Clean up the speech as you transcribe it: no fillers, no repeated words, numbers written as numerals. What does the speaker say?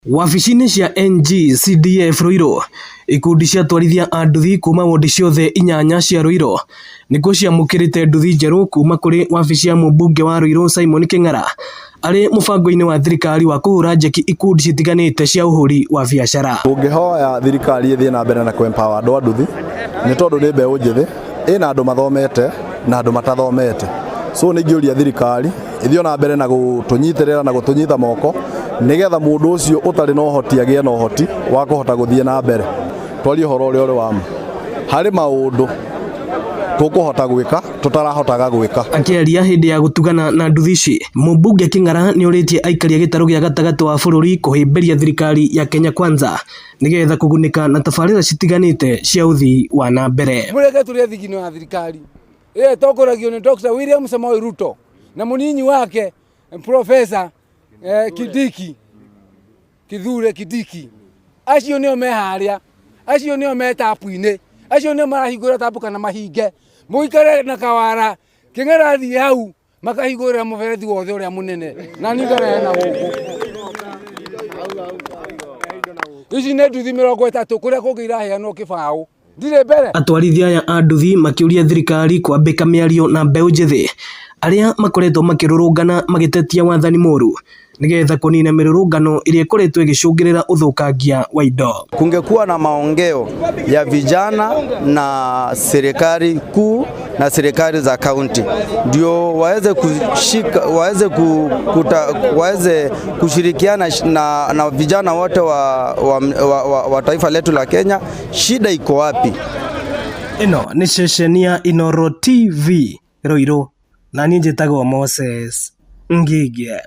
Wabici-inĩ cia NG-CDF Ruiru, ikundi cia atwarithia a nduthi kuma wondi ciothe inyanya cia Ruiru nĩkuo ciamũkĩrĩte nduthi njerũ kuma kũrĩ wabici ya mũmbunge wa Ruiru Simon Kĩng'ara arĩ mũbango-inĩ wa thirikari wa kũhũra njeki ikundi citiganĩte cia ũhũri wa biacara. Tũngĩhoya thirikari ĩthiĩ na mbere na kũ empower andũ a nduthi nĩ tondũ nĩ mbeũ njĩthĩ ĩna andũ mathomete na andũ matathomete. So nĩ ingĩũria thirikari ĩthiĩ na mbere na gũtũnyitĩrĩra na gũtũnyita moko nĩgetha mũndũ ũcio ũtarĩ na ũhoti agĩe na ũhoti wa kũhota gũthiĩ na mbere. Twarie ũhoro ũrĩa ũrĩ wa ma, harĩ maũndũ tũkũhota gwĩka tũtarahotaga gwĩka. Akĩaria hĩndĩ ya gũtugana na nduthi ici, mũmbunge Kĩng'ara nĩorĩtie aikari a gĩtarũ gĩa gatagatĩ wa bũrũri kũhĩmbĩria thirikari ya Kenya Kwanza nĩgetha kũgunĩka na tabarĩra citiganĩte cia ũthii wa na mbere. Mũreke tũrĩe thigino ya thirikari ĩyo ĩtongoragio nĩ Dr. William Samoei Ruto na mũnyinyi wake Professor Kindiki Kithure Kindiki. Acio nĩo me harĩa, acio nĩo me tapu-inĩ, acio nĩo marahingũra tapu kana mahinge. Mũikare na kawara, Kĩng'ara athiĩ hau makahingũrĩra mũberethi wothe ũrĩa mũnene na niĩ ngarehe na gũkũ. Ici nĩ nduthi 30 kũrĩa kũngĩ iraheanwo kĩbaũ. Ndirĩ mbere. Atwarithia aya a nduthi makĩũria thirikari kwambĩka mĩario na mbeũ njĩthĩ arĩa makoretwo makĩrũrũngana magĩtetia wathani mũru nĩgetha kũnina mĩrũrũngano ĩrĩa ĩkoretwo ĩgĩcũngĩrĩra ũthũkangia wa indo. Kungekuwa na maongeo ya vijana na serikali kuu na serikali za kaunti ndio waweze kushika, waweze, kuta, waweze kushirikiana na vijana wote wa taifa letu la Kenya. Shida iko wapi? Ĩno nĩ ceceni ya Inooro TV Ruiru na niĩ njĩtagwo Moses Ngige.